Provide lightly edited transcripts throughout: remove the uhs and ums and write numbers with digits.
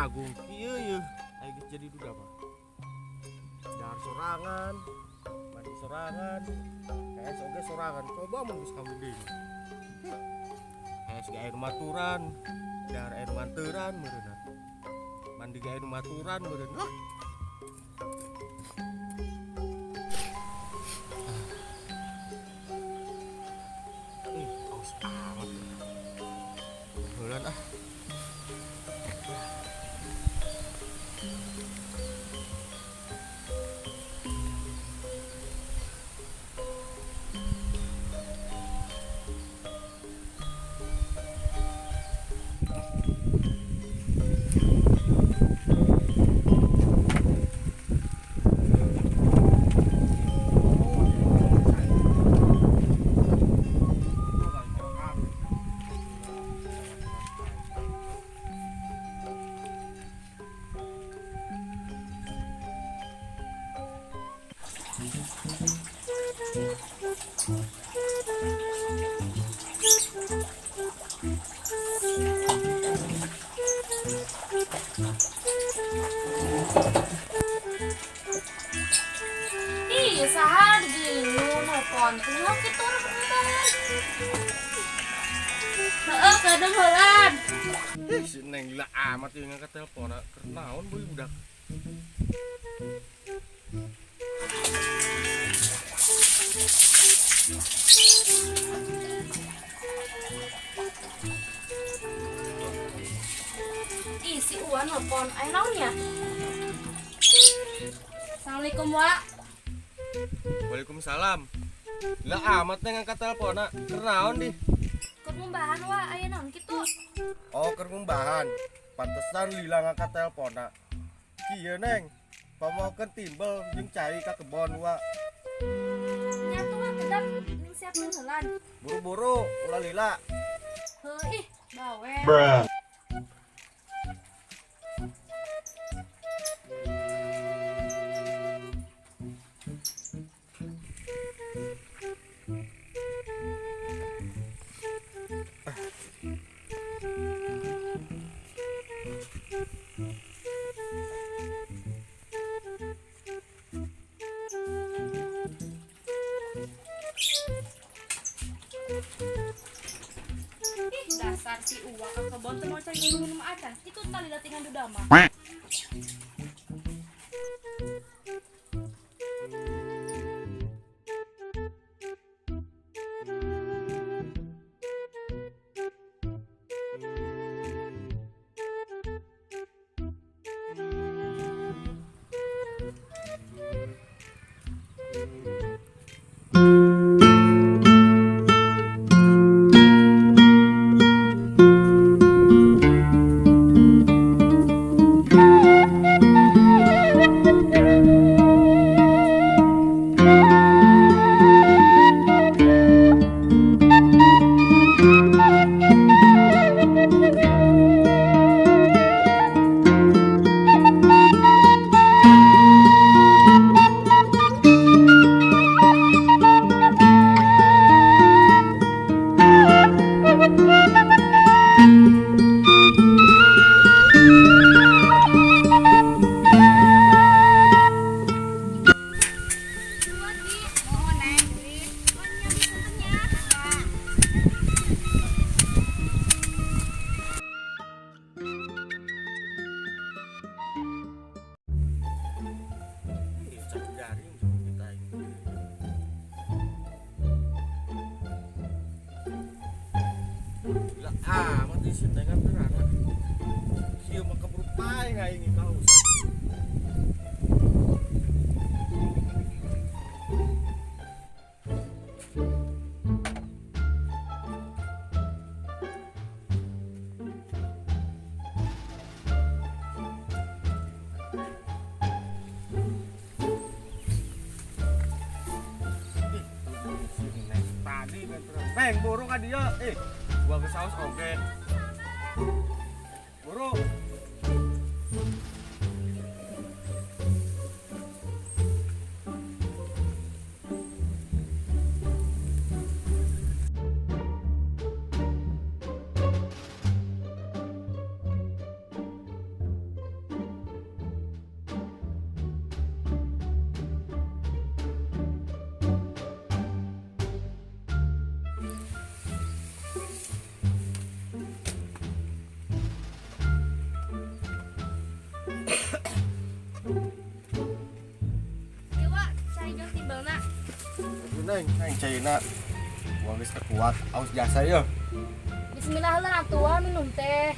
Agung kieu yeuh aya geus jadi duda mah. Dahar sorangan, mandi sorangan, hees oge sorangan. Coba mun geus kawin deui. Hees ge aya nu maturan, dahar aya nu nganteran meureunna. Mandi ge aya nu maturan meureun. Hah. Ih, aus amat. Heulan ah. Ih, saha di nu nelpon teh kitu urang. Heeh, kadang heulan. Ih, si Neng gila amat ieu ngangkat telepon. Keur naon beuy budak. Ih, si Uwan nelpon. Aya naon ya? Assalamualaikum, Wak. Waalaikumsalam. Gila amat Neng ngangkat telepon. Keur naon di? Keur ngumbahan, Wak. Aya naon kitu? Oh, keur ngumbahan. Pantesan lila ngangkat telepon. Kieu Neng, pamaokeun timbel jeung cai ka kebon, Wak. Nya tuh, Wak, kedap ning siapkeun heulan. Buru-buru, ulah lila. Heuh, ih, bawel. Ih, dasar si Uwa ke kebon teu mau cari minum acan. Kitu tali datingan duda mah. Ih, cak garing sama kita ini. Gila amat ih si Neng nganteran. Kieu mah keburu paeng aing kausan. Ih, si Neng tadi nganteran. Neng, buru ka dieu. Eh, gua geus haus oge. Buru. Neng, neng caina. Gua geus teu kuat, aus jasa ya. Bismillah lah atuh ah, minum teh.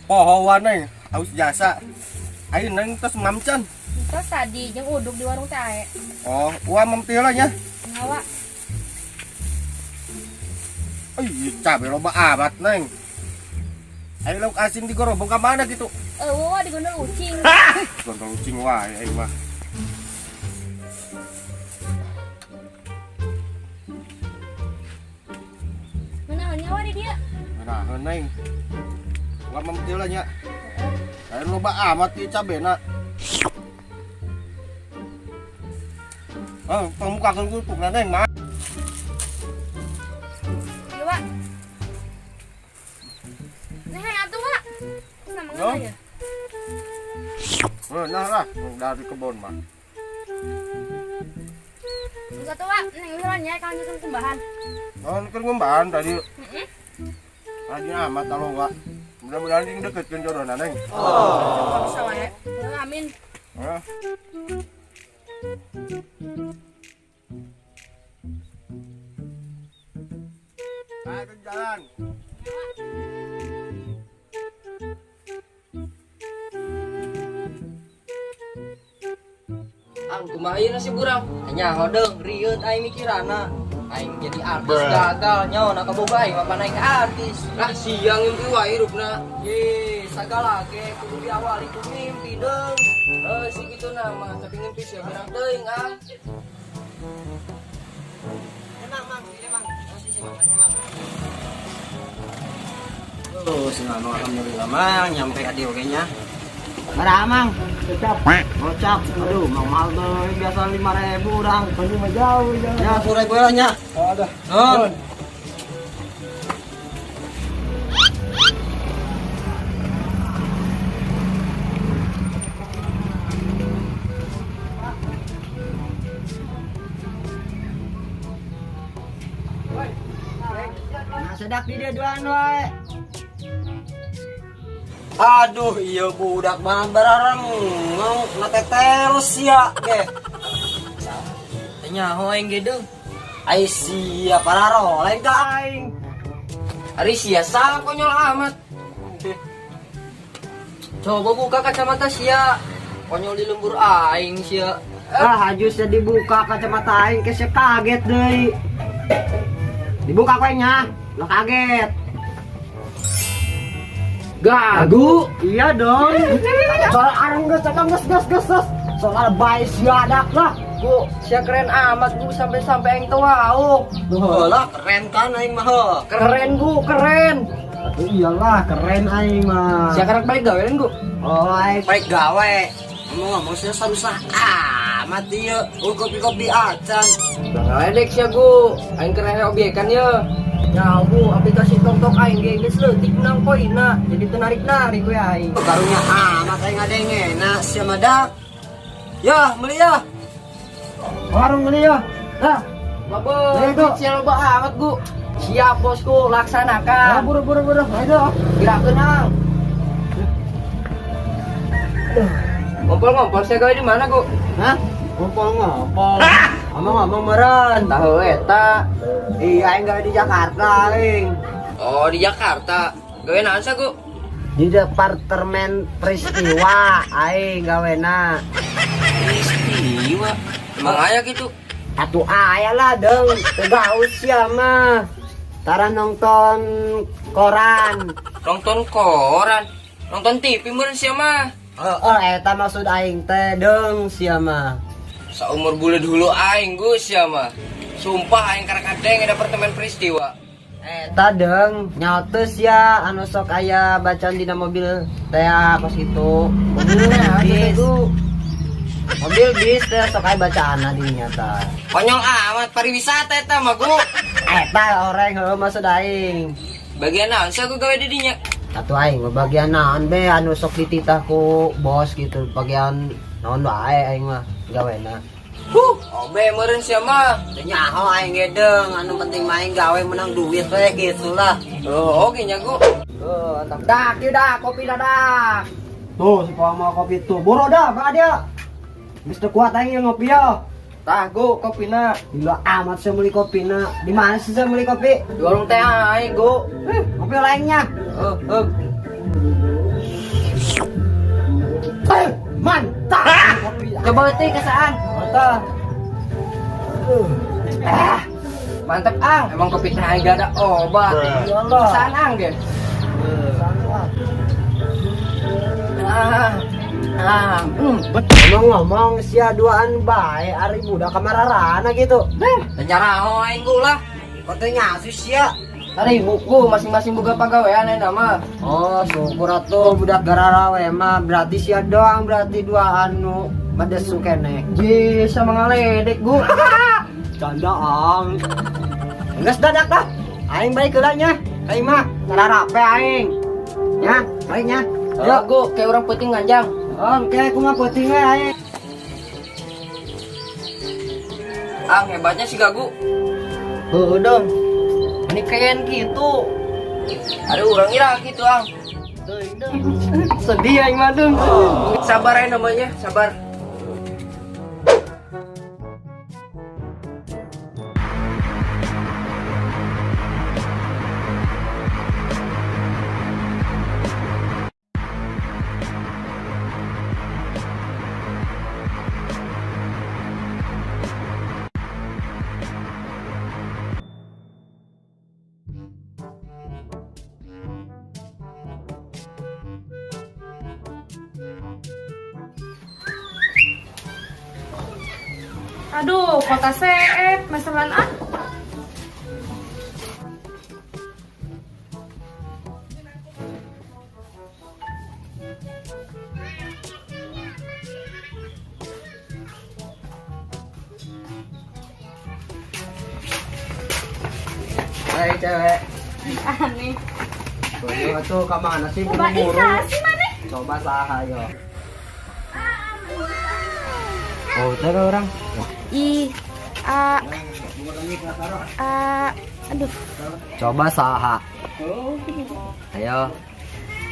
Pohoan neng, aus jasa. Ayo neng tos mamcan. Terus tadi jeung uduk di warung teh ae. Oh, uang mamti lah nya. Ngawa. Ih, cabe loba amat neng. Ayo lauk asin di gorobong ka mana gitu? Eueuh di gondol ucing. Gondol ucing wae aing mah. Menahan nyawa di dia. Nah, neng. Uang mamti lah nya. Ayo loba amat ieu cabena. Oh, pamukakeun kulpukna neng mah. Iya, Wak. Nah, atuh, Wak. Sama Yo. ngana ya. Oh, nah lah, dari kebun mah. Enggak tuh, Wak. Neng heula nya kalau nyusun kumbahan. Oh, keur ngumbahan tadi. Heeh. Rajin amat kalau enggak. Mudah-mudahan ini deketkeun jodohna neng. Oh. Bisa wae. Heuh, amin. Heeh. Ayo ke jalan. Ang kumaha ieu nasib urang? Nya hodeng rieut aing mikirana. Aing jadi artis gagal nyawa na kaboga aing mah naik artis. Lah siang mimpi wae hirupna. Ye, sagala ge kudu diawali ku mimpi deung. Heuh, si kitu nama tapi ngimpi sia beunang teuing ah. Emang, mang, ini mang. Masih sih makanya mang. Tuh, senang alhamdulillah mang nyampe ka dieu oge nya. Marah mang, gocap. Gocap. Aduh, mang mahal tuh. Biasa 5.000 orang. Tadi mah jauh jalan. Ya, 10.000 lah nya. Oh, ada. Nun. Nah, sedak di dia duaan wae. Aduh, iya budak banget bararang ngong na tetelos sia ge. Nyaho aing ge deung. Ai sia pararo lain ka aing. Ari sia salah konyol amat. Coba buka kacamata sia. Konyol di lembur aing sia. Ah, hajusnya dibuka kacamata aing ke sia kaget deui. Dibuka kowe nya, lo kaget. Gagu. Iya dong. Soal arang geus eta geus geus geus geus. Soal bae sia dak lah. Bu, sia keren amat bu sampai-sampai aing teu wau. Duh, lah keren kan aing mah. Heuh. Keren bu, keren. Atuh iyalah keren aing mah. Sia karek balik gawe lain bu. Oh, aing Balik gawe. Ngomong-ngomong sia sarusah amat ieu. Kopi-kopi acan. Ngaledek sia gu. Aing keren objekan ye. Ya bu, aplikasi TikTok aing ge geus leutik menang poinna, jadi teu narik-narik we aing. Karunya amat aing ngadengena sia mah dak. Yah, meuli yah. Warung beli ya. Nah, Mabok, Ayo, Gu. sia loba amat gu. Siap bosku, nah laksanakan. buru buru buru. Ayo. Gerakeun ang. Ngompol-ngompol saya gawe di mana, Gu? Hah? Ngompol-ngompol. Ngomong-ngomong meren. Tahu eta. Iya, aing gawe di Jakarta aing. Oh, di Jakarta. Gawe naon sah, Gu? Di departemen peristiwa aing gawena. Peristiwa. Emang aya gitu. Atuh aya lah deng, teu gaus sia mah. Tara nonton koran. Nonton koran, nonton TV meureun sia mah. Heeh, eta maksud aing teh deung sia mah. Saumur bule dulu aing Gus sia mah. Sumpah aing karek kadeng departemen peristiwa. Eta deung nyaoteus ya anu sok aya bacaan dina mobil teh kos kitu. Mobil bis. Mobil bis teh sok aya bacaanna di dinya tah. Konyol amat pariwisata eta mah Gu. Eta oreng heuh maksud aing. Bagian naon sih aku gawe di dinya? Atuh aing mah bagian naon be anu sok dititah ku bos gitu, bagian naon wae aing mah gawena. Huh, obe meureun sia mah. Teu nyaho aing ge deung, anu penting mah aing gawe menang duit we gitu lah. Oh, oke nya Gu. Tuh, dak, ieu dak, kopi dah dak. Tuh, si mau kopi tuh. Boro dah, Bang Adia. Geus teu kuat aing ngopi yo. Tah go kopina. Gila amat saya beli kopi na. Di mana sih saya beli kopi? Di warung teh aing go. Kopi lainnya. Eh, Mantap. Kopi. Coba teh kesaan. Mantap. Ah, mantap ang. Emang kopi teh aing gak ada obat. Iyalah. Kesaan ang ge. Ngomong-ngomong sia duaan bae ari budak kamararana gitu. Nyaraho aing go lah. Kok teh ngasus sia? Ari buku masing-masing boga pagawean ayeuna mah. Oh, syukur atuh budak gararawe mah berarti sia doang berarti dua anu madesu keneh. Je sama ngaledek gu. Canda ang. Geus dadak dah. Aing balik heula nya. Aing mah tararape aing. Nya, balik nya. Yo gu, kayak orang penting nganjang. Om, kayak kumaha peuting we aing. Ang hebatnya si Gagu. Heueuh dong. Ini kayak gitu. Ada orang ira gitu ang. Sedih aing mah dong. Sabar aja namanya, sabar. Aduh, kota seep, masalah ah. Hai cewek. Aneh. Tuh tuh ka mana sih Coba buru-buru? isa sih mana? Coba saha yo. Oh, teh orang. I A A aduh, Coba saha. Ayo.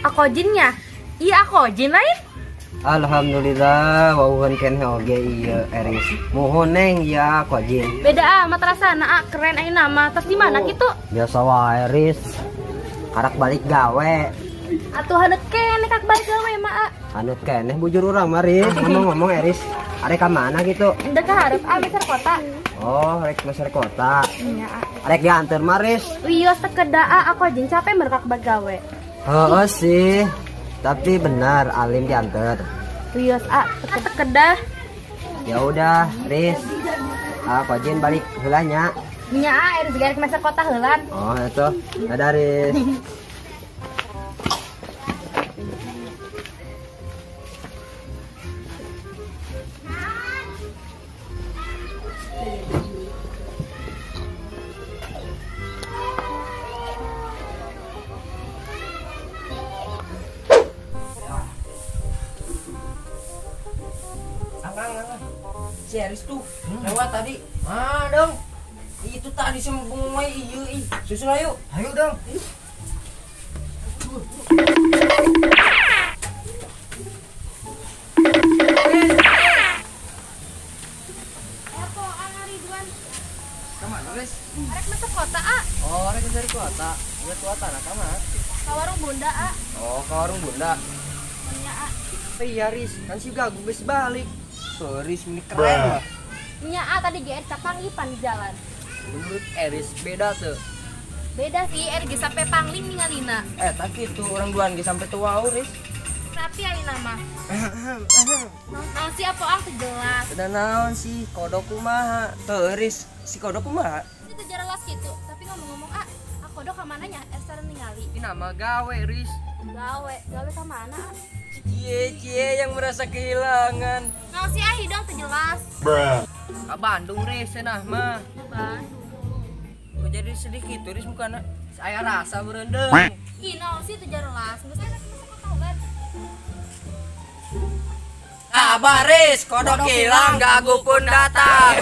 aku jinnya. Iya aku jin lain. Alhamdulillah wawuhan keneh oge ieu Eris. Muhun neng ya kojin. Beda ah, matrasana ah, keren aing nama. Terus di mana gitu? Biasa wae Eris. Karak balik gawe. Atuh haneut keneh kak balik gawe mah ah. Anut keneh bujur urang mah Ris. Ngomong-ngomong Eris, arek ka mana gitu? Udah ke hareup ah meser kota. Oh, rek meser kota. Iya ah. Arek diantar mah Ris. Wios tekeda ah, aku jin capek mereka balik gawe. Heeh sih. Tapi benar Alim diantar. Wios ah, tekeda. Ya udah, Riz. Ah, kojin balik heula nya. Nya ah, Eris ge arek meser kota heulan. Oh, itu. Dadah, Riz. Ang, ang, ang. Si Eris tuh lewat tadi. Ah, dong. Itu tadi sama bungumai iya ih. Susul ayo. Ayo dong. Epo ah Ridwan, Kemana, Riz? arek masuk kota ah. Oh, rek dari kota. Iya, kota nah kemana? Ka warung bunda ah. Oh, ke warung bunda. Nya ah. Iya, Riz. Kan si Gagu geus balik. Tuh, Riz ini keren lah. Nya ah tadi GR capangipan di jalan. Menurut Eris beda tuh. Beda sih, er geus sampai pangling ningalina. Eh, tapi itu orang duaan ge sampai tua Riz. Tapi ayeuna mah. Naon sih apa ang teu jelas. Udah naon sih, kodok kumaha. Tuh, Riz, si kodok kumaha? Itu jelas gitu. Tapi ngomong-ngomong ah, aku dok ka mana nya er sareng ningali. Ini nama gawe, Riz. Gawe, gawe ka mana? ah? Cie, cie yang merasa kehilangan. Naon sih ah hidung teu jelas. Ke Bandung, Riz, cenah mah. Bandung. Kok jadi sedih gitu, Riz mukana? Saya rasa berendeng. Ih, naon sih teu jelas. Geus enak masuk kota. Kabar, Riz, kodok hilang, gagu pun datang.